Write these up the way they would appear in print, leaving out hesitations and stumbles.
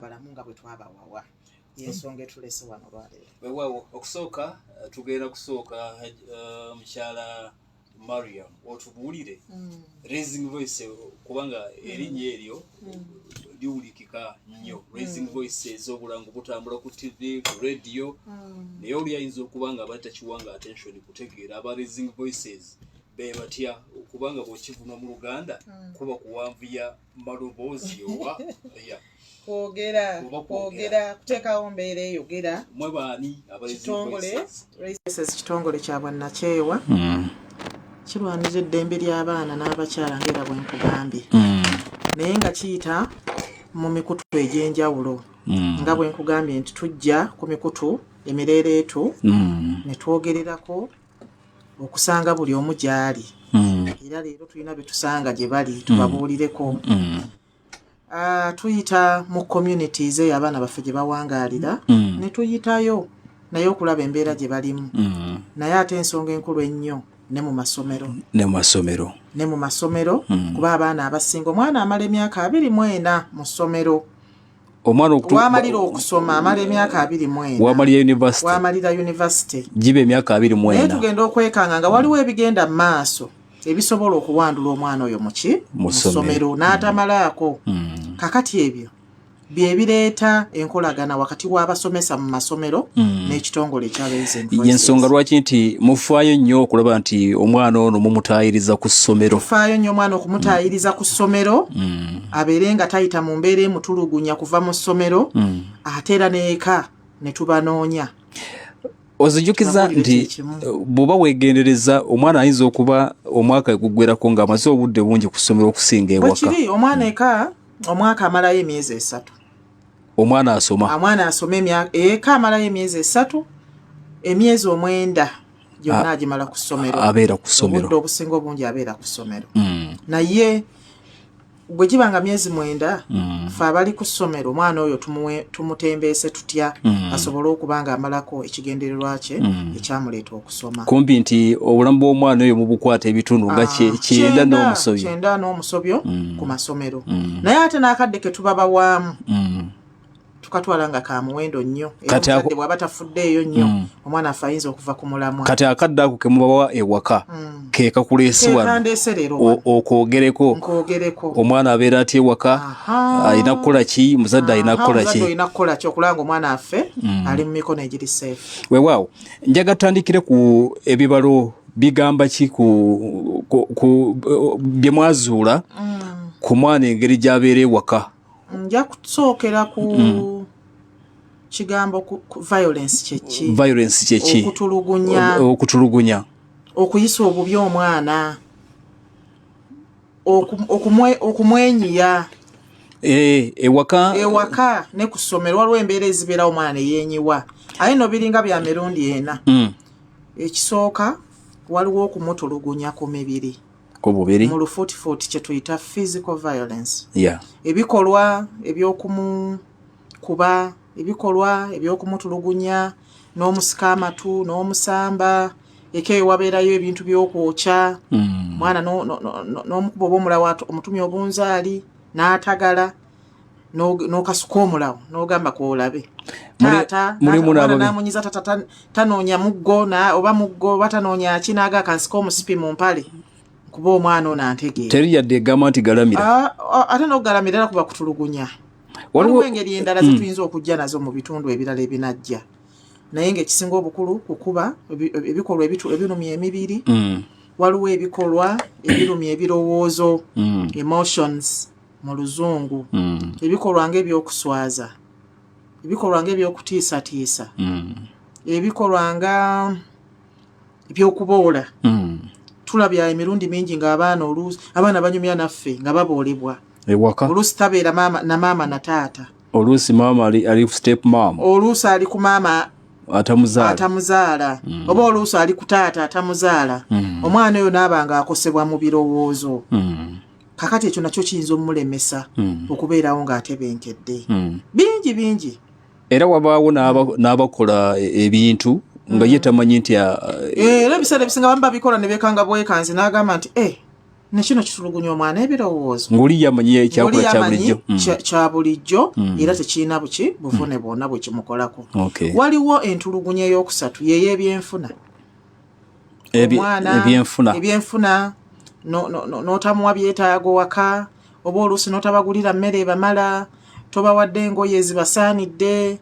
Balamu nga bwe twabawawa, yensonga etulese wano olwaleero. Weewaawo, okusooka tugenda kusooka mukyala Mariam otubuulire Raising Voice, kubanga erinnya eryo liwulikika nnyo. Raising Voices, obulango butambula ku TV, ku radio, naye oli ayinza okuba nga abadde takiwanga attention kutegeera aba Raising Voices be batya, kubanga bw'okivunwa mu Luganda kuba kuwanvuya maloboozi oba ya Kwogera. Oba kwogera. Kwogera, kuteekawo mbeera eyogera. Mwe baani aba Raising Kitongole Voices? Voices kitongole kya bwannakyewa, kirwanirira eddembe ly'abaana n'abakyala ng'era bwe nkugambye, naye nga kiyita mu mikutu egy'enjawulo, nga bwe nkugambye nti tujja ku mikutu emireereetu ne twogererako okusanga buli omu gy'ali. Era leero tulina be tusanga gye bali tubabuulireko. Tuyita mu communities eyo abaana baffe gye bawangaalira ne tuyitayo naye okulaba embeera gye balimu, naye ate ensonga enkulu ennyo ne mu masomero. Ne mu masomero. Ne mu masomero, kuba abaana abasinga, omwana amala emyaka 24 mu ssomero. Omwana Wamalira okusoma amala emyaka 24. Wamalira university. Wamalira university. Giba emyaka abiri mu Naye ena. Tugenda okwekanga nga waliwo ebigenda mu maaso ebisobola okuwandula omwana oyo muki? Mu Mu ssomero n'atamalaako. Kakati ebyo bye bireeta enkolagana wakati w'abasomesa mu masomero n'ekitongole ekya Raising Voices. Yensonga lwaki nti mufaayo nnyo okulaba nti omwana ono mumutaayiriza ku ssomero. Tufaayo nnyo omwana okumutaayiriza ku ssomero, abeere nga tayita mu mbeera emutulugunya kuva mu ssomero, ate era n'eka ne tubanoonya. Ozijukiza Tubabuulire nti kyekimu. Bw'oba weegendereza, omwana ayinza okuba omwaka eguggwerako ng'amaze obudde bungi ku ssomero okusinga Bwe ewaka. kiri, omwana eka omwaka amalayo emyezi 3. Omwana asoma. Omwana asoma eka amalayo emyezi 3, emyezi 9 gyonna agimala ku ssomero. Abeera ku ssomero. Obudde obusinga obungi abeera ku ssomero, naye bwe giba nga myezi 9, fe abali ku ssomero omwana oyo tumutembeese tutya asobole okuba nga amalako ekigendererwa kye ekyamuleeta okusoma? Kumpi nti obulamu bw'omwana oyo mubukwata ebitundu nga 90 n'omusobyo. 90 n'omusobyo ku masomero, naye ate n'akadde ke tuba bawaamu tukatwala nga ka muwendo nnyo, era Kati omuzadde bw'aba tafuddeeyo nnyo, omwana affe ayinza okuva ku mulamwa. Kati akadde ako kemubawa ewaka ke kakuleesi wano. Kekandeese leero wano. Okwogereko. Nkwogereko. Omwana abeera atya ewaka? Alina kukola ki? Muzadde alina kukola Omuzadde ki? olina kukola ki okulaba nga omwana affe ali mu mikono egiri safe? Weewaawo, njaga tutandikire ku ebibalo. Bigamba ki ku bye mwazuula ku mwana, engeri gy'abeera ewaka? Nja kusookera ku kigambo ku violence kyeki. Violence kyeki? Okutulugunya. Okutulugunya. Okuyisa obubi omwana, okumwenyiya. Ewaka. Ewaka ne ku ssomero waliwo embeera ezibeerawo omwana ne yeenyiwa, aye no biringa bya mirundi ena. Ekisooka, waliwo okumutulugunya ku mibiri. Ku bubiri. Mu lufuutifuuti kye tuyita physical violence, ebikolwa ebyokumukuba, ebikolwa ebyokumutulugunya n'omusika amatu n'omusamba. Eka eyo wabeerayo ebintu by'okwokya. Mwana n'omukuba oba omulawo, omutumya obunzaali n'atagala, n'okasuka omulawo n'ogamba kwolabe taata. Mulimu Omwana n'ababi. n'amunyiza tata, tanoonya muggo oba muggo oba tanoonya ki, n'aga kansika omusipi mu mpale kuba omwana ono antegeera. Teri yadde egamba nti galamira. Ah, ah, ate n'okugalamira era kuba kutulugunya. Waliwo engeri endala zetuyinza okujja nazo mu bitundu ebirala ebinajja, naye ng'ekisinga obukulu kukuba, ebikolwa ebirumya emibiri. Waliwo ebikolwa ebirumya ebirowoozo, emotions mu Luzungu, ebikolwa ng'ebyokuswaza, ebikolwa ng'ebyokutiisatiisa, ebikolwa nga ebyokuboola. Tulabya emirundi mingi ng'abaana, oluusi abaana banyumya naffe nga baboolebwa. Ewaka. Oluusi tabeera maama na maama na taata. Oluusi maama ali ku step mom. Oluusi ali ku maama atamuzaala. Atamuzaala, oba oluusi ali ku taata atamuzaala. Omwana oyo naaba nga akosebwa mu birowoozo. Kakati ekyo nakyo kiyinza omulemesa okubeerawo ng'atebenkedde. Bingi bingi. Era wabaawo n'abakola ebintu nga ye tamanyi nti Era ebiseera ebisinga bamu babikola ne beekanga bwekanzi n'agamba nti e Nekino kitulugunya omwana ebirowoozo. Ng'oli yamanyi ekyakola kya bulijjo. Kya bulijjo era tekirina buki buvune bwonna bwe kimukolako. Waliwo entulugunya eyokusatu, yey'ebyenfuna. Ebyenfuna. Ebyenfuna, n'otamuwa byetaago waka, oba oluusi n'otabagulira mmere ebamala, tobawadde engoye ezibasaanidde.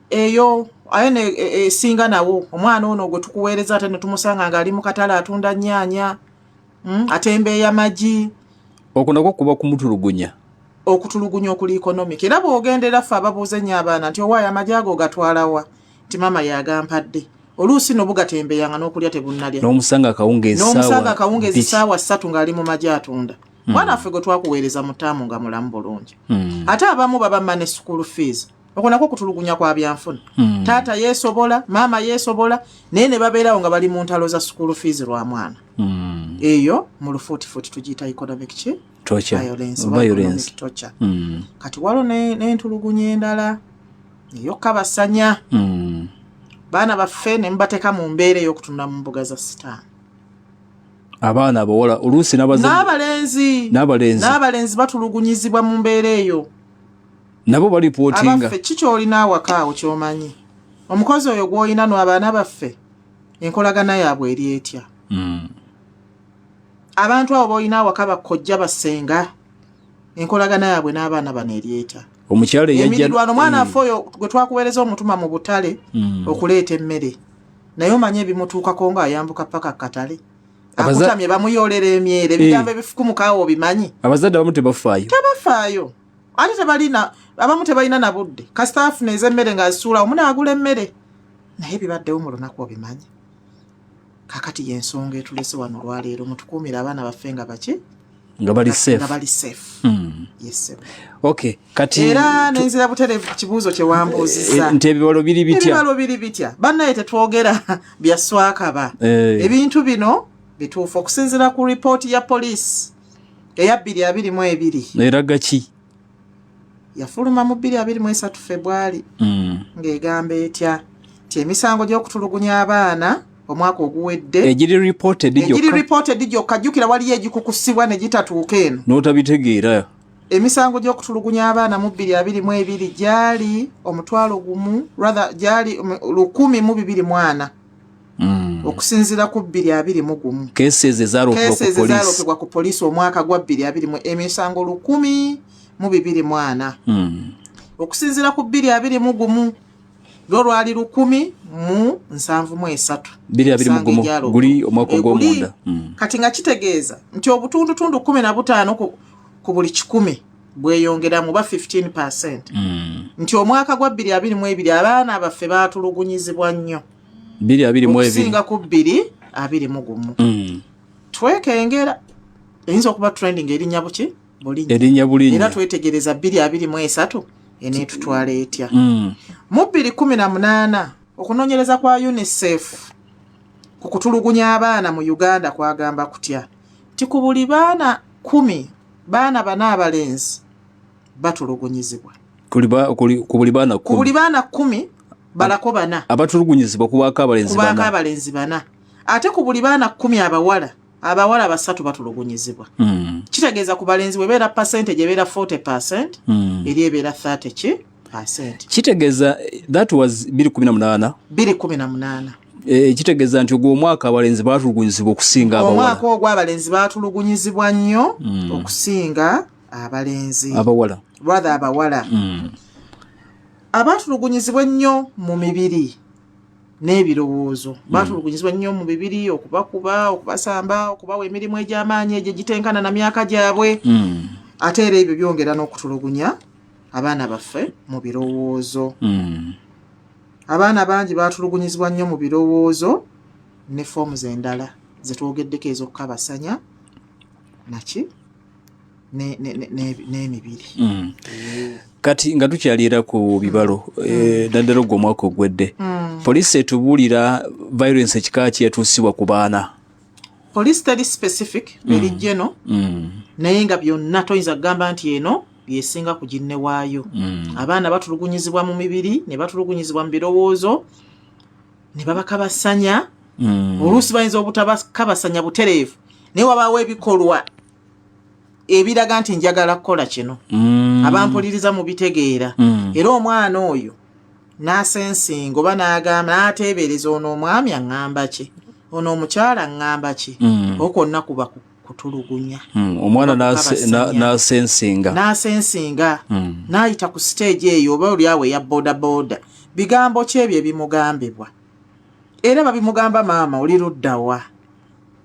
Eyo aye esinga nawo omwana ono gwe tukuweereza, ate ne tumusanga ng'ali mu katale atunda nnyaanya, atembeeya magi. Okwo nakwo kuba kumutulugunya. Okutulugunya okuli economic. Era bw'ogendera, ffe ababuuza ennyo abaana nti, "Owaayo, amagi ago ogatwalawa?" Nti, "Maama yagampadde." Oluusi no bugatembeyanga n'okulya tebunnalya. N'omusanga akawungeezi. N'omusanga akawungeezi 3:00 ng'ali mu magi atunda. Mwana waffe gwe twakuweereza mu ttaamu nga mulamu bulungi. Ate abamu babamma ne school fees. Okwo nakwo kutulugunya kwa byanfuna. Taata yeesobola, maama yeesobola, naye ne babeerawo nga bali mu ntalo za school fees lwa mwana. Eyo mu lufuutifuuti tugiyita economic ki? Torture. Violence oba Violence. economic torture. Kati waliwo n'entulugunya endala ey'okkabasanya baana baffe ne mubateeka mu mbeera ey'okutunda mu mbuga za sitaani. Abaana abawala oluusi n'abazadde. N'abalenzi. N'abalenzi. N'abalenzi batulugunyizibwa mu mbeera eyo. Nabo balipootinga. Abaffe, ki kyolina awaka awo kyomanyi? Omukozi oyo gw'olina, no abaana baffe enkolagana yaabwe eri etya? Abantu abo b'olina awaka, bakojja, basenga, enkolagana yaabwe n'abaana bano eri etya? Omukyala eyajja Emirirwano, omwana affe oyo gwe twakuweereza omutuma mu butale okuleeta emmere, naye omanye ebimutuukako ng'ayambuka paka katale, akutamye, bamuyoolera emyere, ebigambo ebifukumuka awo obimanyi. Abazadde abamu tebafaayo. Tebafaayo, ate tebalina, abamu tebalina na budde. Kasita afuna ez'emmere ng'azisuulawo, munaagula emmere, naye bibaddewo mu lunaku obimanyi. Kakati yensonga etulese wano olwaleero, mutukuumire abaana baffe nga baki? Nga bali safe. Nga bali safe. Yes, sir. Okay, kati era nenzira butereevu ku kibuuzo kye wambuuzizza. Nti ebibalo biri bitya? Ebibalo biri bitya? Bannaye, tetwogera bya swakaba. Ebintu bino bituufu okusinziira ku ripooti ya poliisi eya 2022. Eraga ki? Yafuluma mu 2023 Febwali, ng'egamba etya? Nti emisango gy'okutulugunya abaana omwaka oguwedde egiri reported egiri gyokka. Reported gyokka. Jjukira waliyo egikukusibwa ne gitatuuka eno. N'otabitegeera. Emisango gy'okutulugunya abaana mu 2022 gyali 1000, rather gyali 1,024 okusinziira ku 2021. Cases ezaalopebwa ku Cases poliisi. Ezaalopebwa ku poliisi omwaka gwa 2020, emisango 1,024, okusinziira ku 2021 lwo lwali 1,073. 2021 Emisango egyalopebwa. Guli omwaka Guli. ogw'omunda. Kati nga kitegeeza nti obutundutundu 15 ku buli kikumi bweyongeramu, ba 15%, nti omwaka gwa 2022 abaana baffe baatulugunyizibwa nnyo 2022 okusinga ku 2021. Twekengera eyinza okuba trending, erinnya buki bulinnya. Erinnya bulinnya. Era twetegereza 2023 eneetutwala etya. Mu 2018, okunoonyereza kwa UNICEF ku kutulugunya abaana mu Uganda kwagamba kutya? Nti ku buli baana 10, baana bana abalenzi batulugunyizibwa. Ku buli baana Ku buli 10 baana 10, balako bana abatulugunyizibwa kubaako abalenzi kubaako bana. Abalenzi bana. Ate ku buli baana 10 abawala, abawala basatu batulugunyizibwa. Kitegeeza ku balenzi bwebeera percentage ebeera 40%, eri ebeera 30 ki percent. Kitegeeza that was 2018. 2018. Kitegeeza nti ogwo omwaka abalenzi batulugunyizibwa okusinga abawala. Omwaka ogwo abalenzi batulugunyizibwa nnyo okusinga abalenzi. Abawala. Rather abawala. Abatulugunyizibwa ennyo mu mibiri n'ebirowoozo, batulugunyizibwa nnyo mu mibiri, okubakuba, okubasamba, okubawa emirimu egy'amaanyi egyo egitenkana na myaka gyabwe. Ate era ebyo byongera n'okutulugunya abaana baffe mu birowoozo. Abaana bangi batulugunyizibwa nnyo mu birowoozo ne forms endala zetwogeddeko ez'okukabasanya naki n'emibiri. Kati nga tukyaliira ku bibalo, naddala ogwo omwaka ogwedde, poliisi etubuulira violence ekika ki yatuusibwa ku baana? Poliisi teri specific eri geno, naye nga byonna toyinza kugamba nti eno byesinga ku ginne waayo. Abaana batulugunyizibwa mu mibiri, ne batulugunyizibwa mu birowoozo, ne babakabasanya. Oluusi bayinza obutabakabasanya butereevu, Naye wabaawo ebikolwa ebiraga nti njagala kukola kino. Abampuliriza mubitegeera. Era omwana oyo n'asensinga oba n'agamba n'ateebereza, ono omwami aŋŋamba ki, ono omukyala aŋŋamba ki? Okwonna kuba kutulugunya. Omwana n'asensinga. N'asensinga, n'ayita ku siteegi eyo oba oliawo eya bodaboda. Bigambo ki ebyo ebimugambibwa? Era babimugamba, maama oli luddawa?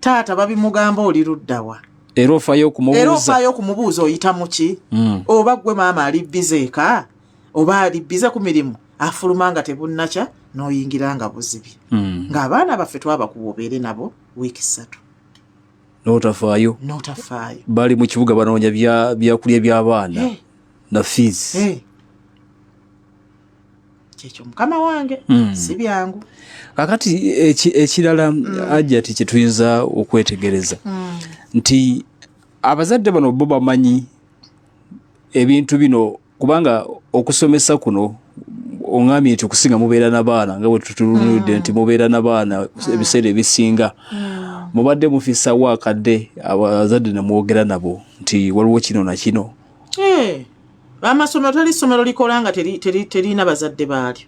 Taata, babimugamba, oli luddawa? Era ofaayo okumubuuza. Era ofaayo okumubuuza, oyita muki? Oba gwe maama ali busy eka oba ali busy ku mirimu, afuluma nga tebunnakya n'oyingira nga buzibye. Ng'abaana baffe twabakuba obeere nabo wiiki 3. N'otafaayo. N'otafaayo. Bali mu kibuga banoonya byakulya by'abaana na fees. Kyekyo, mukama wange. Si byangu. Kakati ekirala, Hajjati, kyetuyinza okwetegereza nti abazadde bano bo bamanyi ebintu bino, kubanga okusomesa kuno oŋambye nti okusinga mubeera n'abaana, nga bwe tutunulidde nti mubeera n'abaana ebiseera ebisinga. Mubadde mufisawo akadde abazadde ne mwogera nabo nti waliwo kino na kino? Amasomero, teri ssomero likola nga terina bazadde baalyo.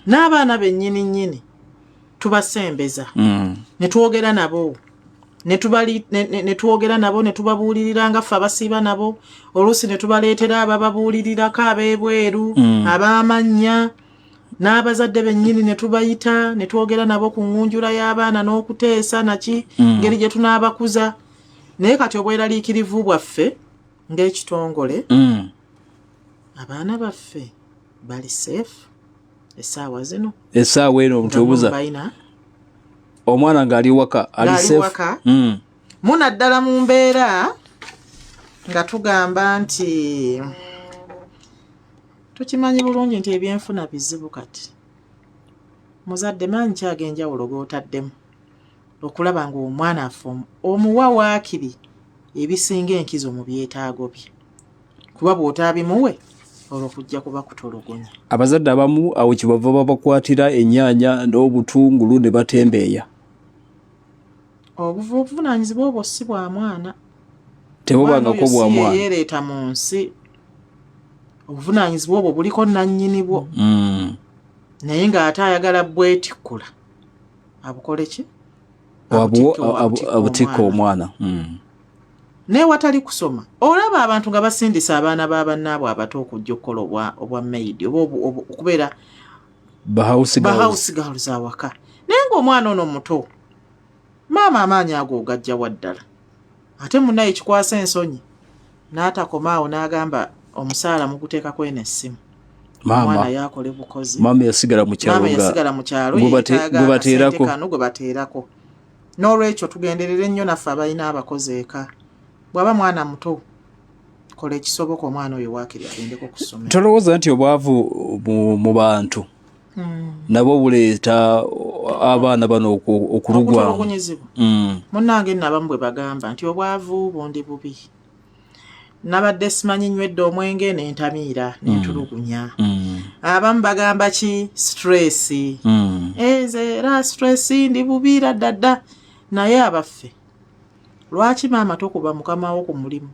N'abaana bennyini nnyini tubasembeza ne twogera nabo, ne twogera nabo, ne tubabuulirira nga ffe abasiiba nabo. Oluusi ne tubaleetera abababuulirirako ab'ebweru, ab'amannya, n'abazadde bennyini ne tubayita ne twogera nabo ku ŋŋunjula y'abaana n'okuteesa naki, ngeri gye tunaabakuza. Naye kati obweraliikirivu bwaffe ng'ekitongole, abaana baffe bali safe essaawa zino? Essaawa eno Nga ntubuuza balina omwana ng'ali waka ali Ng'ali safe? waka. Munaddala mu mbeera nga tugamba nti tukimanyi bulungi nti ebyenfuna bizibu kati, muzadde maanyi ki ag'enjawulo g'otaddemu okulaba ng'omwana affe omuwa waakiri ebisinga enkizo mu byetaago bye? Kuba bw'otaabimuwe, olwo kujja kuba kutulugunya. Abazadde abamu awo kyebava babakwatira ennyaanya n'obutungulu ne batembeeya. Obuvunaanyizibwa obwo si bwa mwana. Tebubangako Omwana oyo bwa si mwana. yeyeereeta mu nsi. Obuvunaanyizibwa obwo buliko nannyini bwo. Naye ng'ate ayagala bwetikkula, abukole ki? Abutikke. Abutikke Omwana. omwana. Naye watali kusoma, olaba abantu nga basindisa abaana ba bannaabwe abato okujja okukola obwa maid oba okubeera ba house ba girls. House girls awaka, naye ng'omwana ono muto, maama amaanyi ago ogajja wa ddala? Ate munnaye kikwasa ensonyi n'atakoma awo, n'agamba omusaala muguteekako eno essimu, omwana Maama yakole bukozi. Maama yasigala mu kyalo Maama nga yasigala mu kyalo, yeetaaga gwe akasente bateerako. kano gwe bateerako. N'olwekyo tugenderere nnyo naffe abalina abakozi eka. Bw'aba mwana muto, kola ekisoboka omwana oyo waakiri agendeko ku ssomero. Tolowooza nti obwavu mu bantu nabo buleeta abaana bano okulugwamu? Okutulugunyizibwa? Munnange nno, abamu bwe bagamba nti obwavu bundi bubi, nabadde simanyi, nywedde omwenge nentamiira nentulugunya. Abamu bagamba ki? Stress. Nze era stress, ndi bubiira ddadda. Naye abaffe, lwaki maama tokuba mukama wo ku mulimu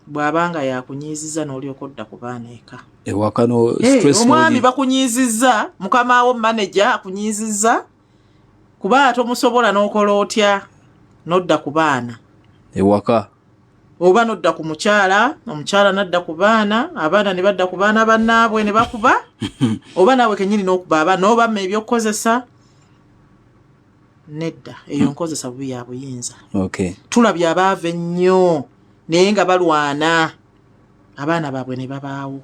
bw'abanga yakunyiiziza n'olyoka odda ku baana eka? Ewaka no Hey, stress. omwami bakunyiizizza, mukama wo manager akunyiizizza, kuba tomusobola, n'okola otya? N'odda ku baana ewaka. Oba nodda ku mukyala, omukyala nadda ku baana, abaana ne badda ku baana bannaabwe ne bakuba, oba naawe kennyini n'okuba abaana n'obamma ebyokukozesa. Nedda, eyo nkozesa bubi ya buyinza. Tulabye abaava ennyo naye nga balwana abaana baabwe ne babaawo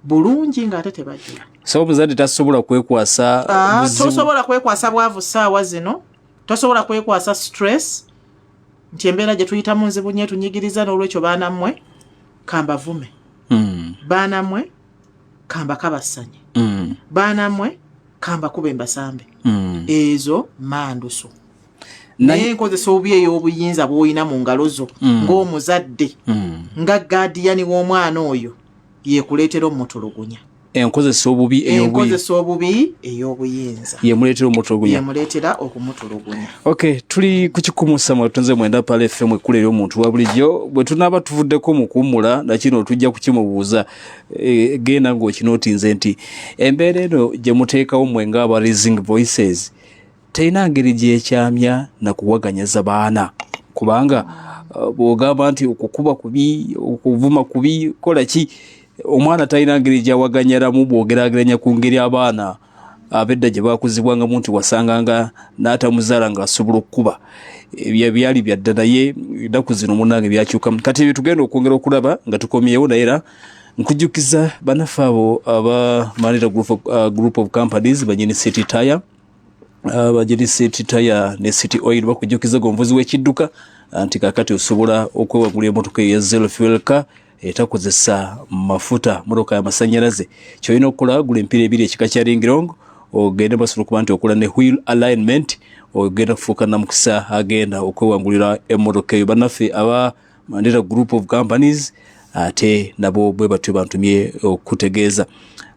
bulungi ng'ate tebajula. So omuzadde tasobola kwekwasa buzibu. Tosobola kwekwasa bwavu ssaawa zino, tosobola kwekwasa stress nti embeera gye tuyitamu nzibu nnyo, etunyigiriza, n'olwekyo baana mmwe kambavume, baana mmwe kambakabasanye, baana mmwe kambakube mbasambe. Ezo manduso. Naye nkozesa obubi ey'obuyinza bw'olina mu ngalo zo ng'omuzadde, nga guardian w'omwana oyo, yekuleetera omutulugunya. Enkozesa obubi Enkozesa obubi ey'obuyinza yemuleetera omutulugunya. Yemuleetera okumutulugunya. Ok, tuli ku 179 Pale FM, ekkula ery'omuntu wa bulijjo. Bwe tunaaba tuvuddeko mu kuwummula, nakino tujja kukimubuuza. Genda ng'okinootinze nti embeera eno gye muteekawo mmwe ng'aba Raising Voices terina ngeri gyekyamya na kuwaganyaza baana, kubanga bw'ogamba nti okukuba kubi, okuvuma kubi, kola ki, omwana talina ngeri gyawaganyalamu bw'ogeraageranya ku ngeri abaana abedda gye bakuzibwangamu, nti wasanganga n'atamuzaala ng'asobola okukuba. Ebyo byali byadda, naye ennaku zino munange byakyukamu. Kati ebyo tugenda okwongera okulaba nga tukomyewo, naye era nkujjukiza bannaffe abo aba Manira Group of Companies, banyini City Tire, banyini City Tire ne City Oil, bakujjukiza gwe omuvuzi w'ekidduka nti kakati osobola okwewagulira emotoka eya zero fuel car etakozesa mafuta, motoka y'amasannyalaze. Kyolina okukola, gula emipiira ebiri ekika kya Linglong, ogende basobola okuba nti okola ne wheel alignment, ogenda kufuuka namukisa agenda okwewangulira emmotoka eyo. Bannaffe aba Mandela Group of Companies ate nabo bwe batyo bantumye okutegeeza.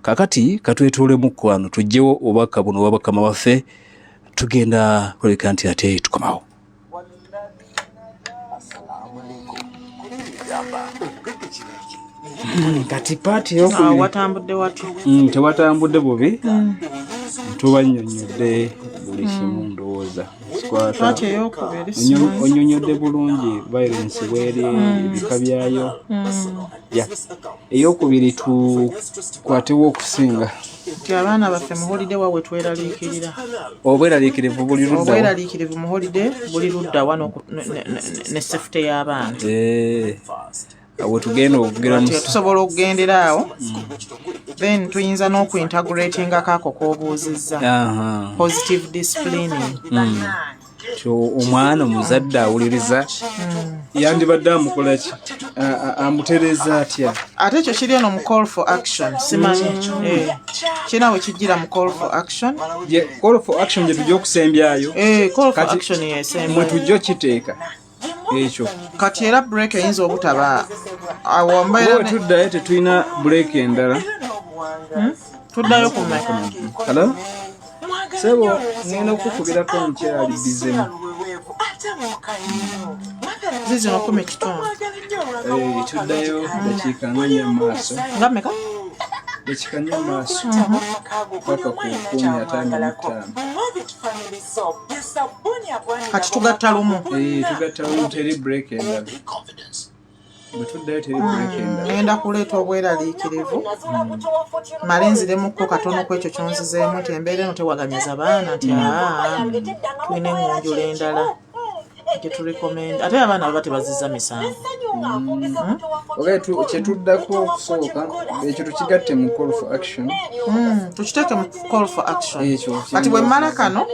Kakati katwetoolemu kwano, tugyewo obubaka buno obwa bakama baffe, tugenda kulabika nti ate tukomawo. Kati part eyokubiri. Watambudde watya? Tewatambudde bubi, tubannyonnyodde buli kimu ndowooza. Part eyokubiri. Onyonyodde bulungi violence bweri, ebika byayo. Ya, eyokubiri tukwatewo okusinga. Nti abaana baffe mu holiday waabwe tweraliikirira. Obweraliikirivu buli luddawa? Obweraliikirivu mu holiday buli luddawa ne safety y'abaana. Eh, awo tugenda okugera. Nti tusobola okugendera awo, then tuyinza n'okuintegratingako ako k'obuuzizza, positive disciplining. Nti omwana omuzadde awuliriza yandibadde amukola ki? Amutereeza atya? Ate ekyo kiri eno mu call for action, simanyi. Eh, kirina we kijjira mu call for action. Call for action gye tujja okusembyayo. Eh, call for Kati action yesembayo. Mwe tujja okiteeka ekyo. Kati era break eyinza obutaba awo mbeera. Kuba tuddayo tetulina break endala. Tuddayo ku mmeka? Hello sebo, ngenda okukubirako, nkyali busy mu. Zizino 10:15. Eh, tuddayo dakiika nga 4 mu maaso. Nga mmeka? Dakiika 4 mu maaso, paka ku 10:55. Kati tugatta lumu. Eh, tugatta lumu, teri break endala. Bwe tuddayo teri break endala. Ngenda kuleeta obweraliikirivu, male nziremukko katono ku ekyo kyonzizeemu nti embeera eno tewaganyiza baana, nti aa, tulina eŋŋunjula endala gyeturecommend, ate abaana baba tebaziza misango. Okay, kyetuddako okusooka ekyo tukigatte mu call for action. Tukiteeke mu call for action. Ekyo. Kati bwe mmala kano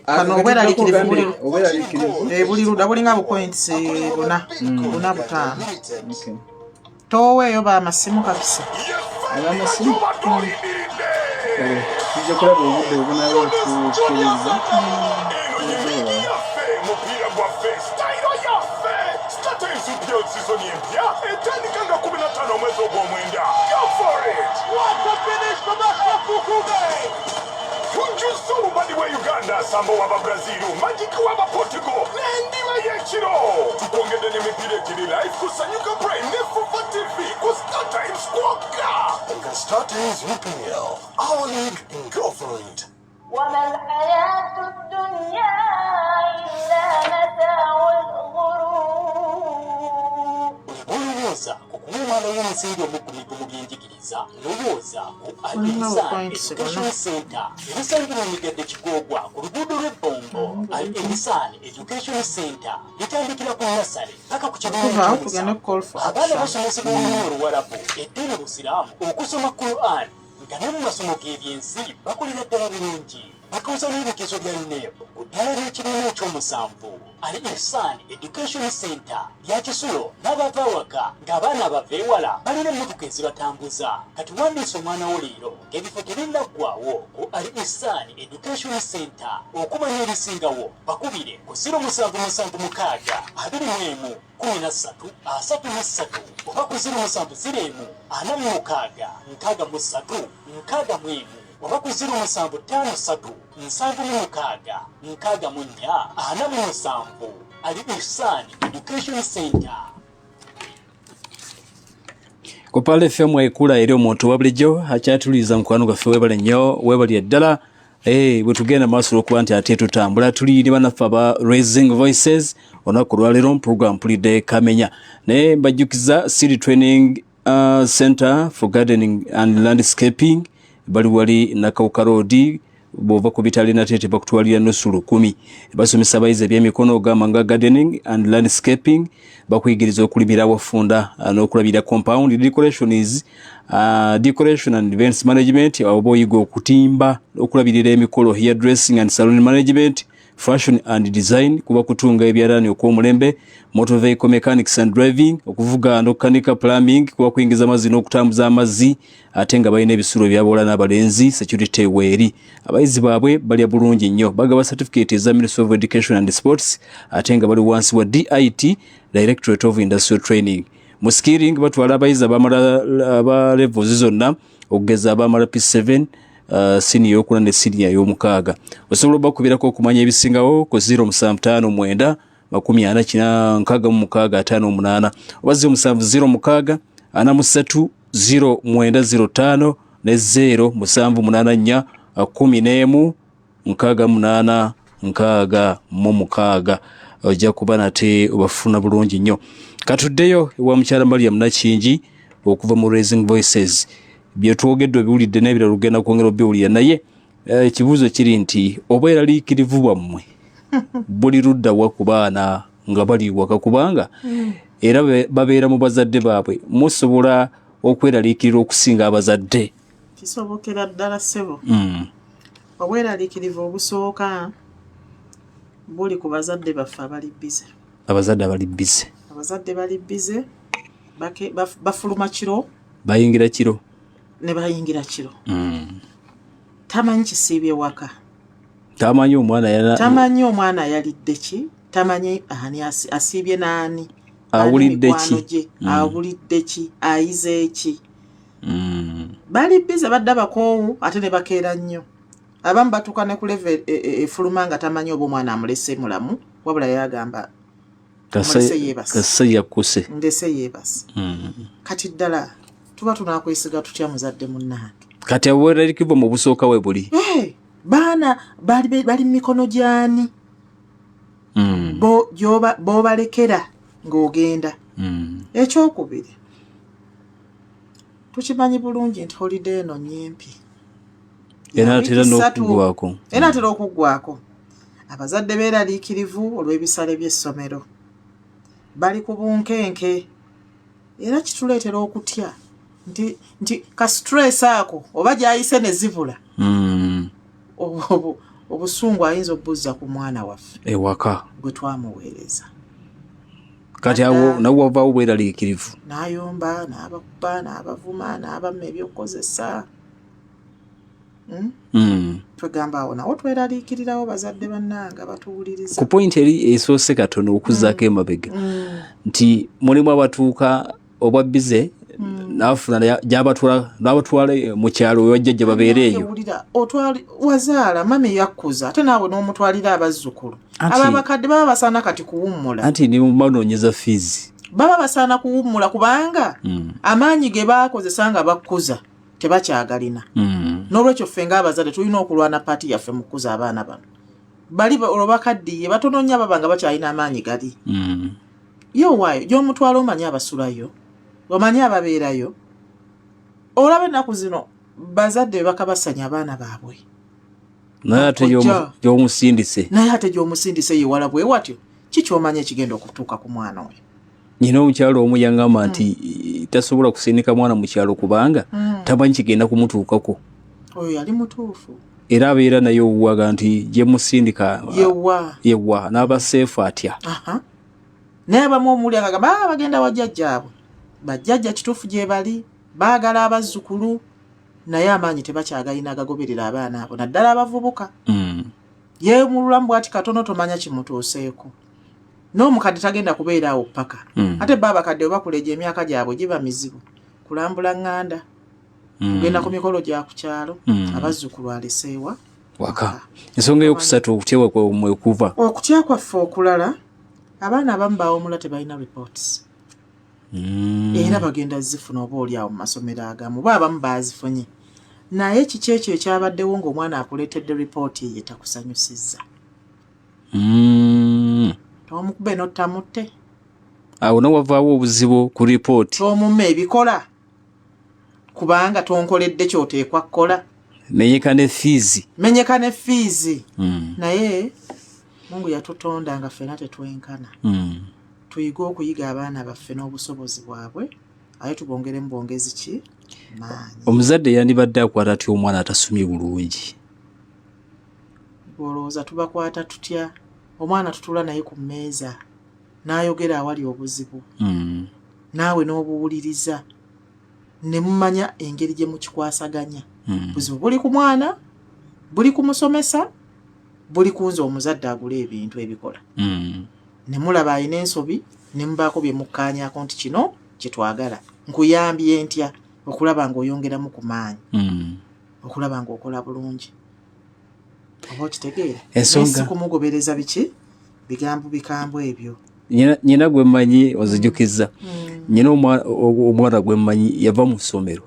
kano, obweraliikirivu buli Obweraliikirivu. Eh, buli ludda bulinga bu points buna, buna, butaano. Okay. Tooweeyo bamasimu kabisa. Abamasimu. Kale, tujja kulaba obudde obunaaba otukkiriza. Yaffe mupiira gwaffe, sitayiro yaffe. StarTimes UPL season empya etandika nga 15 omwezi ogw'omwenda. Go for it! What a finish from Ashraf Fukube! Tujjuza olubadi bwe Uganda, samba w'Ababrazilu, magic w'Abaportugal n'endiba y'ekiro. Tukwongedde n'emipiira egiri live ku Sanyuka Prime ne Fufa TV ku StarTimes kwokka. Nga StarTimes UPL, our league, go for it. وما الحياة الدنيا إلا متاع الغرور. Olowooza ku kuwa omwana w'omusingi omuggumivu mu byenjigiriza, lowooza ku Olina Al points. Education Center ebisangibwa mu Migadde Kigoogwa ku luguudo lw'Ebbombo. Al Ihsan Education Center litandikira ku nursery paka ku kibiina Tuvaawo tugende ku call for Abaana action. basomesebwa olulimi Oluwarabu, eddiini Busiraamu, okusoma Quran, nga ne mu masomo g'ebyensi bakolera ddala bulungi. Batuuza n'ebigezo bya UNEB ku ddaala ly'ekibiina ekyomusanvu. Al Ihsan Education Center lya kisulo n'abava awaka ng'abaana abava ewala balina emmotoka ezibatambuza. Kati wandiisa omwana wo leero ng'ebifo tebinnaggwawo ku Al Ihsan Education Center. Okumanya ebisingawo bakubire ku 0776 21 13 33 oba ku 0701 46 63 61 oba ku 0753 76 64 47. Al Ihsan Education Center. Ku Pearl FM ekula eri omuntu wa bulijjo akyatuliza mukwano gwaffe, webale nnyo, webalire ddala. Bwe tugenda maaso olwokuba nti ate tutambula, tuli ne bannaffe aba Raising Voices olunaku olwaleero mu program Mpulidde Kamenya. Naye mbajjukiza Seed Training Center for Gardening and Landscaping bali wali Nakawuka Road. Bw'ova ku bitale Nateete bakutwalira nusu lukumi. Basomesa abayizi ebyemikono ogamba nga gardening and landscaping, bakuyigiriza okulimira awafunda n'okulabirira compound, decorations, decoration and events management, oba oyiga okutimba, okulabirira emikolo, hair dressing and salon management, fashion and design, kuba kutunga ebyalaani okw'omulembe, motor vehicle mechanics and driving, okuvuga n'okukanika, plumbing, kuba kuyingiza amazzi n'okutambuza amazzi. Ate nga balina ebisulo ebyabawala n'abalenzi, security weeri, abayizi baabwe balya bulungi nnyo, bagaba certificate eza Ministry of Education and Sports, ate nga bali wansi wa DIT, Directorate of Industrial Training. Mu skilling batwala abayizi abamala aba levels zonna, okugeza abamala P7, siniya eyokuna ne siniya ey'omukaaga. Osobola obakubirako okumanya ebisingawo ku 0759 40 66 58 oba 0706 43 0905 ne 0784 11 68 66. Ojja kuba nate obafuna bulungi nnyo. Katuddeyo ewa mukyala Mariam Nakingi okuva mu Raising Voices. Byetwogedde obiwulidde n'ebirala ogenda kwongera obiwulira, naye ekibuuzo kiri nti obweraliikirivu bwammwe buli ludda wa ku baana nga bali waka, kubanga era babeera mu bazadde baabwe? Musobola okweraliikirira okusinga abazadde? Kisobokera ddala, ssebo. Obweraliikirivu obusooka buli ku bazadde baffe abali busy. Abazadde abali busy. Abazadde bali busy, bafuluma kiro, bayingira kiro, ne bayingira kiro. Tamanyi kisiibye waka. Tamanyi omwana Tamanyi omwana yalidde ki, tamanyi ani asiibye n'ani. Awulidde ki? Gye awulidde ki, ayize ki. Bali busy, badda bakoowu ate ne bakeera nnyo. Abamu batuuka ne ku level efuluma nga tamanyi oba omwana amulese mulamu, wabula yagamba mulese yeebase. Kase yakkuse. Ndese yeebase. Kati ddala tuba tunakwesiga tutya, muzadde munnange? Kati obweraliikirivu mu busooka we buli. Eh, baana bali mu mikono gyani? B'obalekera ng'ogenda. Ekyokubiri, tukimanyi bulungi nti holiday eno nyimpi. Enaatera Wiiki 3. n'okuggwako. Enaatera okuggwako. Abazadde beeraliikirivu olw'ebisale by'essomero, bali ku bunkenke, era kituleetera okutya nti ka stress ako oba gyayise ne zibula, obusungu ayinza obuzza ku mwana waffe ewaka gwe twamuweereza. Kati awo nawe wavaawo bweraliikirivu. N'ayomba, n'abakuba, n'abavuma, n'abamma ebyokukozesa. Twegamba awo nawo tweraliikirirawo, bazadde bannange batuwuliriza. Ku point eri esoose katono okuzzaako emabega, nti mulimu abatuuka obwa busy nafuna gyabatwala, nabatwala mu kyalo wewajjajja babeere eyo. Wulira, wazaala, mami yakkuza, ate naawe n'omutwalira abazzukulu. Abo abakadde baba basaana kati kuwummula. Anti ni banoonyeza fees. Baba basaana kuwummula kubanga amaanyi ge baakozesa nga bakkuza tebakyagalina. N'olwekyo ffe ng'abazadde tulina okulwana part yaffe mu kukuza abaana bano. Bali olwo bakaddiye batono nnyo ababa nga bakyalina amaanyi gali. Ye owaayo gy'omutwala, omanyi abasulayo, omanyi ababeerayo. Olaba ennaku zino bazadde be bakabasanya abaana baabwe. Naye ate Kojja. gy'omusindise. Naye ate gy'omusindise yewala bwe watyo, kikyomanya ekigenda okutuuka ku mwana oyo? Nyina omukyalo omu yaŋŋamba nti tasobola kusindika mwana mu kyalo kubanga tamanyi kigenda kumutuukako. Oyo yali mutuufu. Era abeera naye owuwaga nti gyemusindika yewa yewa n'aba seefu atya. Naye abamu omuli akagamba, "Ah, bagenda wajjajjaabwe." Bajjajja kituufu gye bali, baagala abazzukulu, naye amaanyi tebakyagayina agagoberera abaana abo, naddala abavubuka. Yeemululamu bwati katono, tomanya kimutuuseeko. N'omukadde tagenda kubeera awo paka. Ate ba abakadde bwe bakula, egyo emyaka gyabwe giba mizibu kulambula ŋŋanda, kugenda ku mikolo gya ku kyalo. Abazzukulu aleseewa? Waka. Ensonga eyokusatu, okutya mwekuva. Okutya kwaffe okulala, abaana abamu bawomula tebalina reports. Era bagenda zifuna oba oli awo mu masomero agamu, oba abamu bazifunye. Naye kiki ekyo ekyabaddewo ng'omwana akuleetedde ripooti ye takusanyusizza? Tomukube nottamutte. Awo nowavaawo obuzibu ku ripooti. Tomumma ebikola kubanga tonkoledde kyoteekwa kukola. Menyeka ne fiizi. Menyeka ne fiizi. Naye Mungu yatutonda nga ffena tetwenkana. Tuyige okuyiga abaana baffe n'obusobozi bwabwe, aye tubongeremu bwongezi ki maanyi. Omuzadde yandibadde akwata atya omwana atasomye bulungi? Olowooza tubakwata tutya? Omwana tutuula naye ku mmeeza n'ayogera awali obuzibu, naawe n'obuwuliriza ne mumanya engeri gye mukikwasaganya. Buzibu buli ku mwana, buli ku musomesa, buli ku nze omuzadde agula ebintu ebikola. Ne mulaba alina ensobi, ne mubaako bye mukkaanyaako nti kino kye twagala, nkuyambye ntya okulaba ng'oyongeramu ku maanyi, okulaba ng'okola bulungi, oba okitegeera? Ensonga- Naye si kumugobereza biki, bigambo bikambwe ebyo. Nyina gwe mmanyi, onzijukizza nyina omwana gwe mmanyi yava mu ssomero.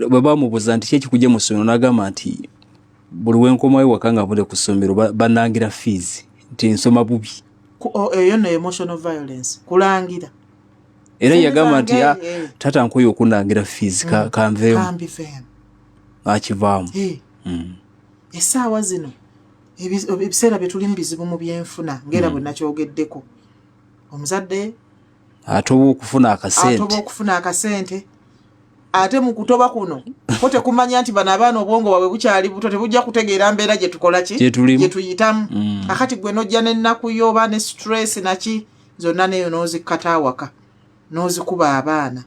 Bwe bamubuuza nti ki ekikujja mu ssomero, n'agamba nti buli wenkomayo waka nga nvudde ku ssomero banangira fees nti nsoma bubi. Eyo nno emotional violence, kulangira. Era Sente yagamba nti, zange, "Ah, taata nkoye okunangira fees, kanveemu." Kambifeemu. Akivaamu. Essaawa zino ebiseera bye tulimu bizibu mu byenfuna, ngaera bwe nakyogeddeko, omuzadde atoba okufuna atoba akasente. Okufuna akasente, ate mu kutoba kuno ko tekumanya nti bano abaana obwongo bwabwe bukyali buto, tebujja kutegeera mbeera gye tukola ki, Gye tulimu. gye tuyitamu. Akati gwe nojja n'ennaku yo oba ne stress naki zonna, neyo n'ozikkata awaka n'ozikuba abaana.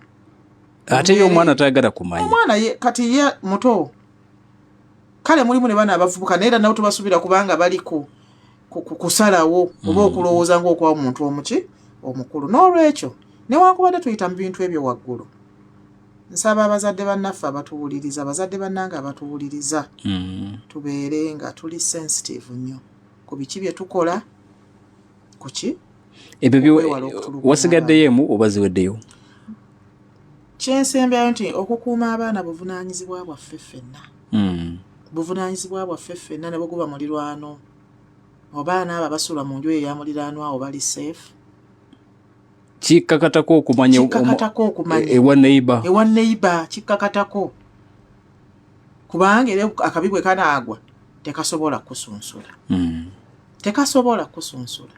Ate ye omwana tayagala kumanya. Omwana ye kati ye muto, kale mulimu ne bana abavubuka, naye era nabo tubasuubira kubanga bali ku kusalawo oba okulowooza ng'okwa omuntu omuki omukulu. N'olwekyo newankubadde tuyita mu bintu ebyo waggulu, nsaba abazadde bannaffe abatuwuliriza, abazadde bannange abatuwuliriza, tubeere nga tuli sensitive nnyo ku biki bye tukola, ku ki Ebyo okwewala okutulugunya. Wasigaddeyo emu oba ziweddeyo? Kyensembyayo nti okukuuma abaana buvunaanyizibwa bwaffe ffenna. Buvunaanyizibwa bwaffe ffenna, ne bweguba mulirwano. Abaana abo abasula mu nju eyo eya muliraanwa awo bali safe? Kikkakatako okumanya. Kikkakatako okumanya. Ewa neighbor. Ewa neighbor kikkakatako, kubanga era akabi bwe kanaagwa tekasobola kusunsula. Tekasobola kusunsula.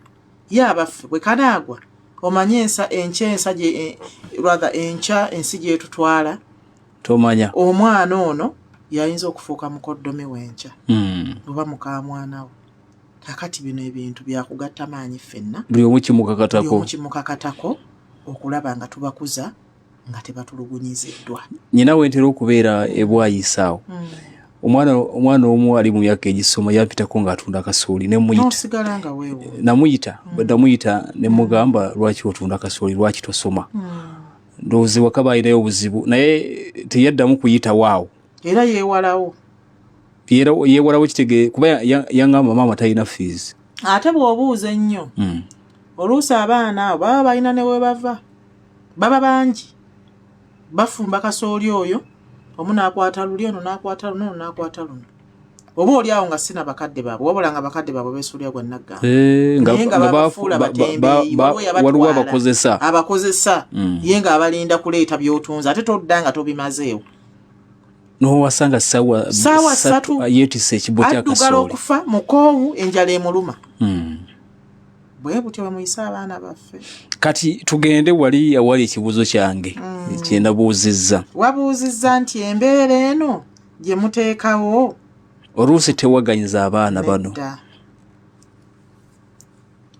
Ye abaffe bwe kanaagwa, omanye ensa enkya, ensa gye rather enkya ensi gyetutwala. Tomanya. Omwana ono yayinza okufuuka mukoddomi w'enkya oba mukamwana we. Kakati bino ebintu byakugatta maanyi ffenna. Buli omu Buli kimukakatako. Omu kimukakatako okulaba nga tubakuza nga tebatulugunyiziddwa. Nyina wentera okubeera ebwayisa awo, omwana omu ali mu myaka egisoma yampitako ng'atunda kasooli, nemuyita. N'osigala nga weewuunya. Namuyita, bwe namuyita ne mugamba, "Lwaki otunda kasooli? Lwaki tosoma?" Ndowooza waka balinayo obuzibu, naye teyaddamu kuyitawo awo. Era yeewalawo. Yeewalawo kitege kuba yaŋŋamba maama talina fees. Ate bw'obuuza ennyo, oluusi abaana abo baba balina ne we bava, baba bangi bafumba kasooli oyo, omu n'akwata luli, ono n'akwata luno, ono n'akwata luno, oba oli awo nga sina bakadde baabwe, wabula nga bakadde baabwe beesuulira gwa naggamba. Eh, Naye nga nga babafuula batembeeyi, waliwo yabatwala. Waliwo abakozesa. Abakozesa. Ye ng'abalinda kuleeta by'otunze, ate todda nga tobimazeewo. Nowasanga sawa Saawa 3. Yeetisse ekibo kya Addugala kasooli. okufa mukoowu, enjala emuluma. Bwe butyo bwe muyise abaana baffe. Kati tugende wali awali ekibuuzo kyange kyenabuuzizza. Wabuuzizza nti embeera eno Gye muteekawo Oluusi tewaganyiza abaana bano. Nedda,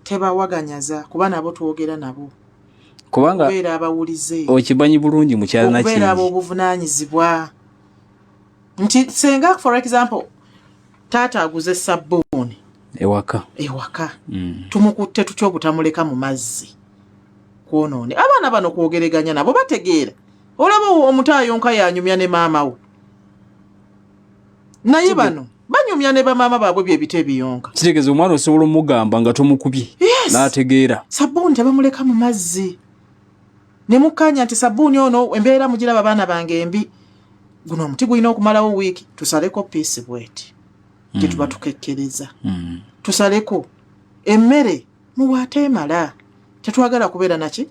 tebawaganyaza, kuba nabo twogera nabo. Kubanga Okubeera abawulize, okimanyi bulungi, mukyala okubeera Nakingi, ab'obuvunaanyizibwa nti senga, for example, taata aguze sabbuuni ewaka, ewaka, tumukutte tutya obutamuleka mu mazzi kwonoone? Abaana bano kwogereganya nabo, bategeera. Olaba omuto ayonka yanyumya ne maama we, naye bano banyumya ne bamaama baabwe byebita ebiyonka. Kitegeeza omwana osobola omugamba nga tomukubye Yes. n'ategeera. Sabbuuni tebamuleka mu mazzi, ne mukkanya nti sabbuuni ono, embeera mugiraba baana bange embi, guno omuti gulina okumalawo wiiki, tusaleko piece bweti gye tuba tukekkereza, tusaleko emmere muwaate emala. Tetwagala kubeera naki,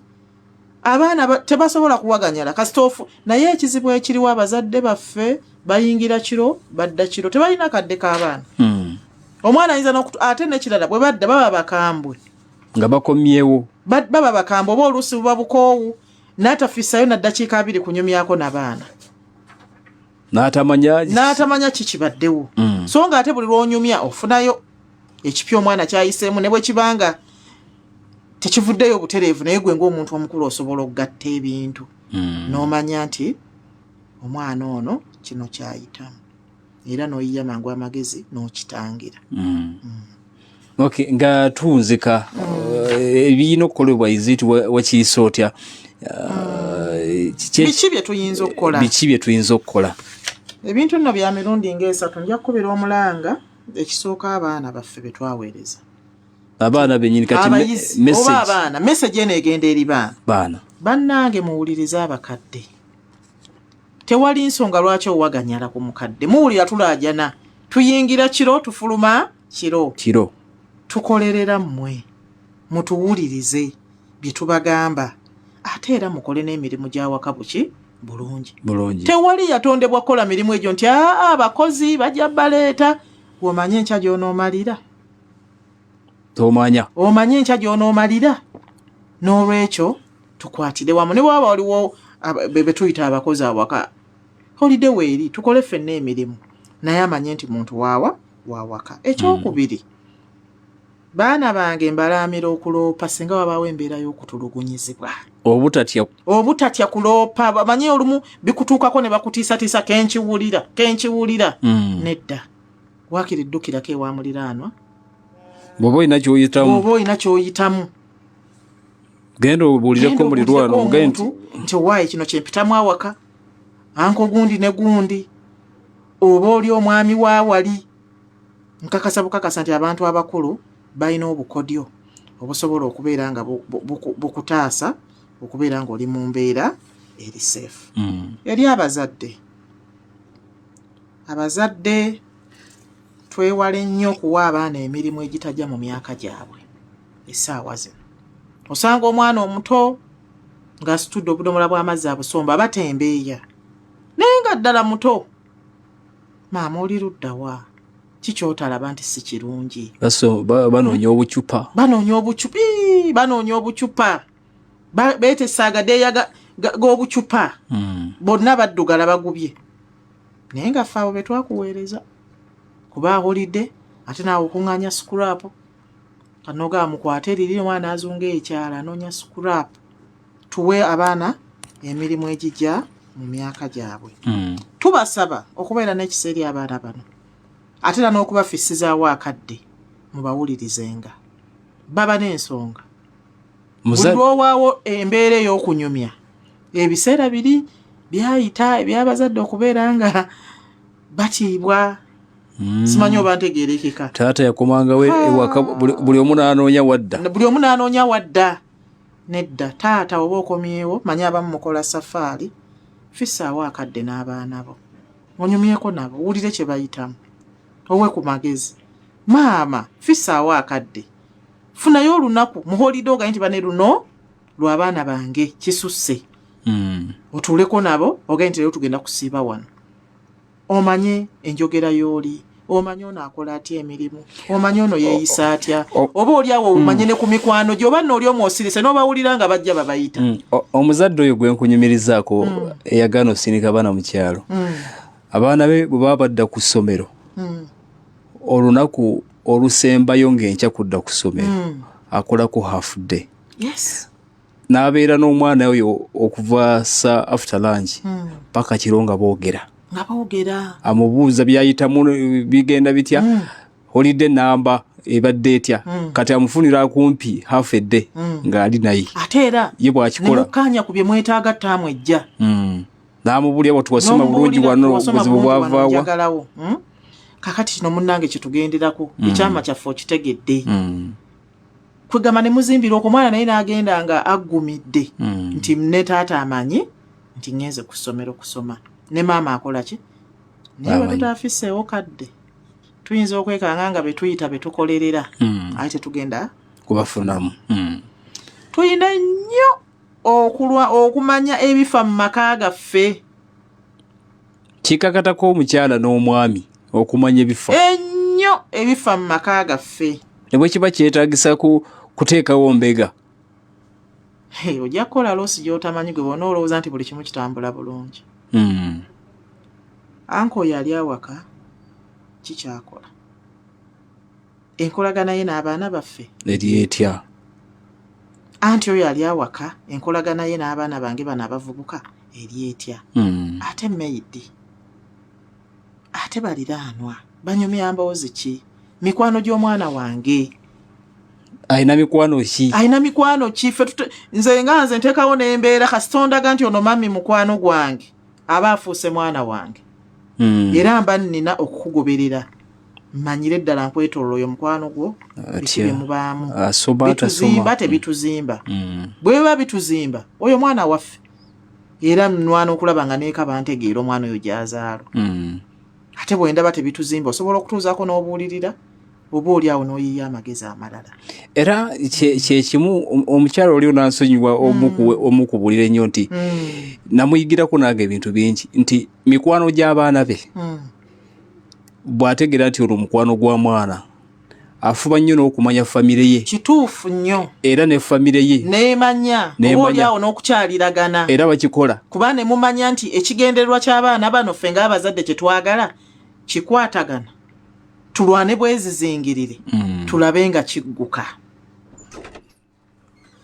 abaana tebasobola kuwaganyala kasitoofu. Naye ekizibu ekiriwo, abazadde baffe bayingira kiro, badda kiro, tebalina kadde k'abaana. Omwana ayinza n'okutu. Ate nekirala, bwe badda baba bakambwe. Nga bakomyewo. Baba bakambwe, oba oluusi buba bukoowu, n'atafisayo na ddakiika 20 kunyumyako n'abaana. N'atamanya. N'atamanya kikibaddewo. So nga ate buli lw'onyumya ofunayo ekipya omwana kyayiseemu, ne bwe kibanga tekivuddeyo butereevu, naye gwe ng'omuntu omukulu osobola okugatta ebintu n'omanya nti omwana ono kino kyayitamu, era n'oyiya mangu amagezi n'okitangira. Okay, nga tuwunzika, ebirina okukolebwa iziti wakiyisa otya? Biki bye tuyinza okukola? Biki bye tuyinza okukola? Ebintu nno bya mirundi ng'esatu. Nja kukubira omulanga, ekisooka, abaana baffe be twaweereza. Abaana benyini kati Abayizi oba message. abaana, message eno egenda eri baana. Baana. Bannange, muwulirize abakadde. Tewali nsonga lwaki owaganyala ku mukadde. Muwulira tulaajana, tuyingira kiro, tufuluma kiro. Kiro. Tukolerera mmwe, mutuwulirize bye tubagamba, ate era mukole n'emirimu gy'awaka buki bulungi. Bulungi. Tewali yatondebwa kukola mirimu egyo nti aa, abakozi bajja baleeta. Omanye enkya gy'onoomalira? Tomanya. Omanye enkya gy'onoomalira? N'olwekyo tukwatire wamu, ne bwaba waliwo be tuyita abakozi awaka, holiday weeri, tukole ffenna emirimu, naye amanye nti muntu waawa wawaka. Ekyokubiri, baana bange, mbalaamira okuloopa singa wabaawo embeera y'okutulugunyizibwa. Obutatya. Obutatya kuloopa. Bamanye olumu bikutuukako ne bakutiisatiisa, kenkiwulira, kenkiwulira. Nedda, waakiri ddukirako ewa muliraanwa. Bw'oba olina kyoyitamu, bw'oba olina kyoyitamu, genda obuulireko genda mulirwano, obuulireko omugambe nti omuntu nti owaaye kino kyempitamu awaka, anko gundi ne gundi, oba oli omwami wa wali. Nkakasa bukakasa nti abantu abakulu balina obukodyo obusobola okubeera nga bukutaasa okubeera ng'oli mu mbeera eri safe. Eri abazadde, abazadde twewale nnyo okuwa abaana emirimu egitajja mu myaka gyabwe. Essaawa zino osanga omwana omuto ng'asitudde obudomola bw'amazzi abusomba, abatembeeya, naye nga ddala muto. Maama, oli luddawa? Kikyotalaba nti si kirungi? Banoonya obucupa. Banoonya obucupa. Ii, banoonya obucupa. Beetesa agadeeya g'obucupa. Bonna baddugala bagubye, naye nga ffe abo be twakuweereza kuba holiday, ate naawe okuŋŋaanya scrap kanoga mukwate eriri, omwana azunga ekyalo anoonya scrap. Tuwe abaana emirimu egijja mu myaka gyabwe. Tubasaba okubeera n'ekisa eri abaana bano, ate era n'okubafissizaawo akadde, mubawulirizenga, baba n'ensonga. Buli lwowaawo embeera ey'okunyumya, ebiseera biri byayita ebyabazadde okubeera nga batiibwa. Simanyi oba ntegeerekeka. Taata yakomangawo ewaka, buli omu n'anoonya wadda. Buli omu n'anoonya wadda. Nedda, taata oba okomyewo, manyi abamu mukola safaari, fissaawo akadde n'abaana bo, onyumyeko nabo, owulire kye bayitamu, owe ku magezi. Maama, fissaawo akadde, funayo olunaku mu holiday, ogaye nti bane luno lw'abaana bange, kisusse. Otuuleko nabo, ogaye nti leero tugenda kusiiba wano, omanye enjogera y'oli, omanye ono akola atya emirimu, omanye ono yeeyisa atya, oba oli awo omanye ne ku mikwano gye, oba nno oli omwosirise n'obawulira nga bajja babayita. Omuzadde oyo gwe nkunyumirizaako eyagaana osindika abaana mu kyalo. Abaana be bwe baba badda ku ssomero olunaku olusembayo ng'enkya kudda ku ssomero, akolako half day. N'abeera n'omwana oyo okuva sa after lunch paka kiro nga boogera. Nga boogera. Amubuuza byayitamu, bigenda bitya, holiday namba ebadde etya. Kati amufunira kumpi half a day ng'ali naye. Ate era ye bw'akikola nemukkaanya ku bye mwetaaga ttaamu ejja. N'amubulya bwe tuwasoma bulungi wano, Wasoma obuzibu bulungi wano, bwavaawa. Njagalawo. Kakati kino munnange kyetugenderako, ekyama kyaffe okitegedde. Kwegamba ne muzimbira okwo, omwana naye n'agenda nga aggumidde nti ne taata amanyi nti ŋŋenze ku ssomero kusoma, ne maama akola ki, naye bwe Amanyi. tutaafiseewo kadde tuyinza okwekanga nga betuyita betukolerera, ate tetugenda kubafunamu. Tuyina nnyo okulwa okumanya ebifa mu maka gaffe. Kikakatako omukyala n'omwami okumanya ebifa ennyo ebifa mu maka gaffe. Ne bwe kiba kyetaagisa kuteekawo mbega. Hey, ojja kukola loss gy'otamanyi gwe bona olowooza nti buli kimu kitambula bulungi. Anka oyo ali awaka kikyakola enkolagana ye n'abaana baffe eri etya? Anti oyo ali awaka enkolagana ye n'abaana bange bano abavubuka eri etya? Ate maid, ate baliraanwa banyumya mboozi ki? Mikwano gy'omwana wange alina mikwano ki? Alina mikwano ki? Ffe nze nga nze nteekawo n'embeera, kasitondaga nti ono mami mukwano gwange aba afuuse mwana wange. Era mba nnina okukugoberera mmanyire ddala nkwetololo oyo mukwano gwo biki Atya? bye mubaamu. Asoma, Bituzimba, atasoma? tebituzimba? Bwe biba bituzimba, oyo mwana waffe, era nwana okulaba nga neeka bantegeera omwana oyo gy'azaalwa. Ate bwe ndaba tebituzimba, osobola okutuuzaako n'obuulirira oba oli awo n'oyiya amagezi amalala. Era kyekimu omukyala oli onansonyiwa omukubuulira ennyo nti namuyigirako nange ebintu bingi, nti mikwano gy'abaana be bw'ategeera nti ono mukwano gwa mwana, afuba nnyo n'okumanya famire ye. Kituufu nnyo. Era ne famire ye neemanya oba Neemanya. oli awo n'okukyaliragana. Era bakikola. Kuba ne mumanya nti ekigendererwa ky'abaana bano ffe ng'abazadde kye twagala kikwatagana, tulwane bwezizingirire, tulabe nga kigguka,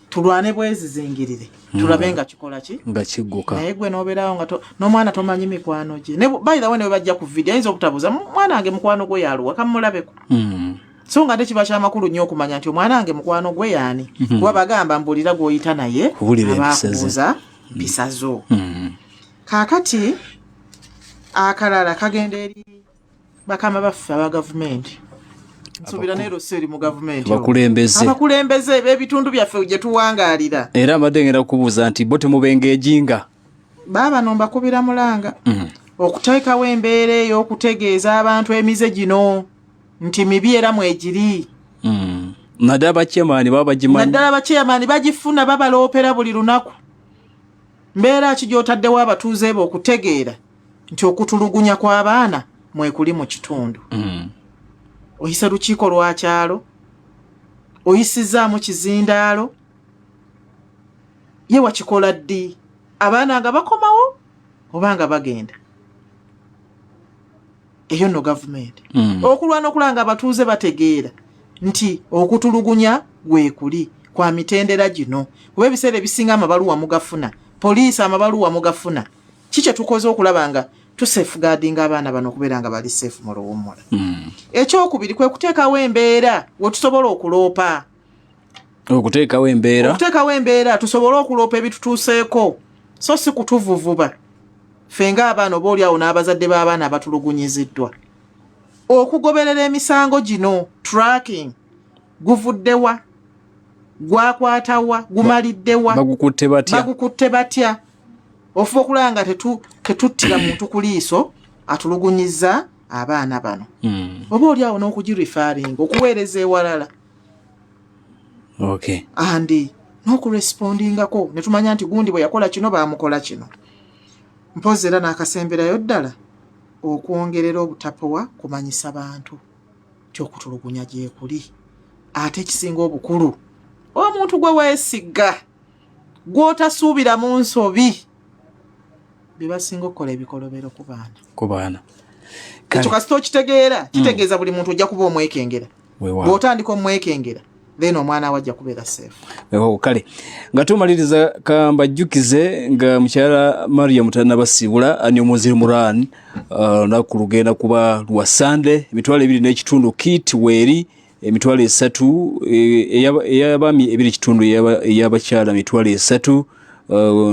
tulwane bwezizingirire, tulabe nga kikola ki? Nga kigguka. Naye gwe n'obeerawo nga n'omwana tomanyi mikwano gye. By the way, ne bwe bajja ku video ayinza obutabuuza, "Mwana wange mukwano gwe yaluwa? Kamulabeko." So nga ate kiba kyamakulu nnyo okumanya nti omwana wange mukwano gwe yaani, kuba bagamba mbuulira gw'oyita naye Kubulira empisa ze. abakubuuza mpisa zo. Kaakati akalala kagenda eri bakama baffe aba gavumenti, nsuubira neero si eri mu gavumenti. Abakulembeze. Abakulembeze b'ebitundu byaffe gye tuwangaalira. Era mbadde ngenda kubuuza nti bo temubengeejinga? Baabano mbakubira mulanga okuteekawo embeera ey'okutegeeza abantu emize gino nti mibi era mwegiri. Naddala bachairman baba bagimanyi. Naddala bachairman bagifuna, babaloopera buli lunaku. Mbeera ki gy'otaddewo abatuuze be okutegeera nti okutulugunya kw'abaana mwekuli mu kitundu? Oyise lukiiko lwa kyalo, oyisizaamu kizindaalo, ye wakikola ddi? Abaana nga bakomawo oba nga bagenda? Eyo nno gavumenti okulwana okulaba nga abatuuze bategeera nti okutulugunya weekuli kwa mitendera gino, kuba ebiseera ebisinga amabaluwa mugafuna, poliisi amabaluwa mugafuna. Ki kye tukoze okulaba nga tusafeguardinga abaana bano okubeera nga bali safe mu luwummula? Ekyokubiri kwe kuteekawo embeera we tusobola okuloopa. Okuteekawo embeera. Okuteekawo embeera tusobole okuloopa ebitutuuseeko, so si kutuvuvuba ffe ng'abaana oba oliawo n'abazadde b'abaana abatulugunyiziddwa. Okugoberera emisango gino, tracking, guvuddewa, gwakwatawa, gumaliddewa, bagukutte batya? Bagukutte batya? Ofuba okulaba nga tetuttira muntu ku liiso atulugunyiza abaana bano, oba oli awo n'okugireferringa, okuweereza ewalala. And n'okurespondingako ne tumanya nti gundi bwe yakola kino baamukola kino. Mpozi era n'akasemberayo ddala, okwongerera obutapowa kumanyisa bantu nti okutulugunya gyekuli. Ate ekisinga obukulu, omuntu gwe weesiga, gw'otasuubiramu nsobi. Bebasinga okukola ebikolobero ku baana. Ku baana. Ekyo kasita okitegeera, kitegeeza buli muntu ojja kuba omwekengera. Bw'otandika omwekengera, then omwana we ajja kubeera safe. Weewaawo. Kale nga tumaliriza, kambajjukize nga mukyala Mariam tannabasiibula, ani omuziri muran, olunaku lugenda kuba lwa Sande, 25,000 kit weeri, 30,000 ey'abaami 2.5, ey'abakyala 30,000.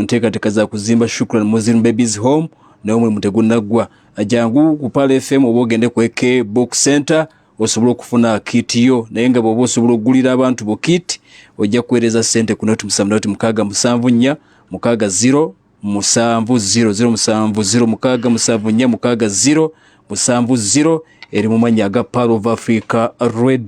Nteekateeka za kuzimba Shukran Muslim Babies Home, naye omulimu tegunaggwa. Jangu ku Pearl FM oba ogende ku AK Book Center osobola okufuna kit yo. Naye nga bw'oba osobola okugulira abantu bo kit, ojja kuweereza ssente ku 070 674 60 70, 070 674 60 70, eri mu mannya aga Pearl of Africa Radio.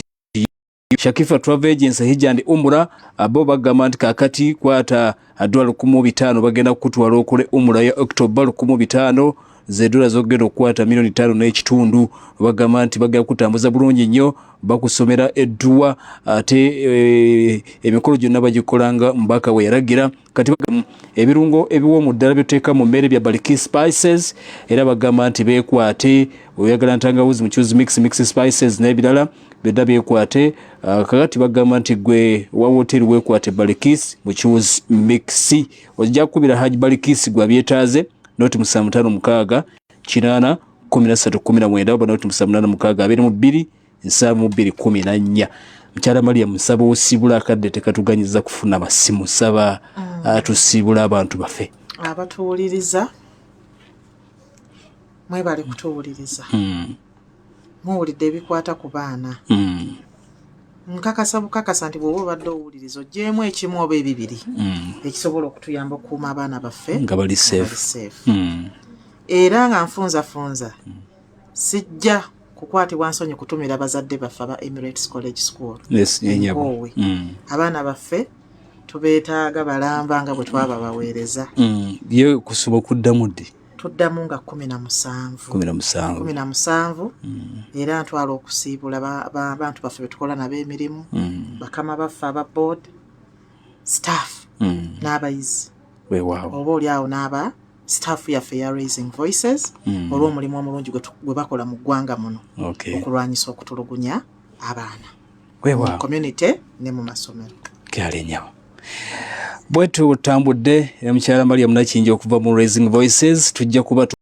Shakifa Travel Agency, Hijja and Umura, abo bagamba nti kakati kwata dola 1500, bagenda kukutwala okole umura ya October. 1500 ze dola zogenda okukwata 5.5 miliyoni. Bagamba nti bagenda kutambuza bulungi nnyo, bakusomera edduwa, ate emikolo gyonna bagikolanga mubaka we yalagira. Kati ebirungo ebiwoomu ddala byoteeka mu mmere bya Baliki Spices, era bagamba nti beekwate. Oyagala ntangawuzi, muchuzi mix, mix spices n'ebirala byonna, byekwate. Kakati bagamba nti gwe wa woteri weekwate Balikis muchuzi mix. Ojja kukubira Haji Balikis gwe abyetaaze, 0756 8 13 19 oba 0786 22 72 14. Mukyala Mariam, nsaba osiibula, akadde tekatuganyiza kufuna masimu. Saba tusiibula abantu baffe. Abatuwuliriza, mwebale kutuwuliriza. Muwulidde ebikwata ku baana. Nkakasa bukakasa nti bw'oba obadde owuliriza, oggyemu ekimu oba ebibiri ekisobola okutuyamba okukuuma abaana baffe nga bali nga safe. Bali safe. Era nga nfunzafunza, sijja kukwatibwa nsonyi kutumira bazadde baffe aba Emirates College School Yes, yenyabo. Enkoowe. Abaana baffe tubeetaaga balamba nga bwe twababaweereza. Ye kusoma okuddamu ddi? Tuddamu nga 17. 17. 17. Era ntwala okusiibula abantu baffe betukola nabo emirimu, bakama baffe aba board, staff n'abayizi, oba oli awo n'aba staff yaffe eya Raising Voices, olw'omulimu omulungi gwe bakola mu ggwanga muno okulwanyisa okutulugunya abaana mu community ne mu masomero. Kyali nyabo, bwe tutambudde, mukyala Mariam Nakinja okuva mu Raising Voices, tujja kuba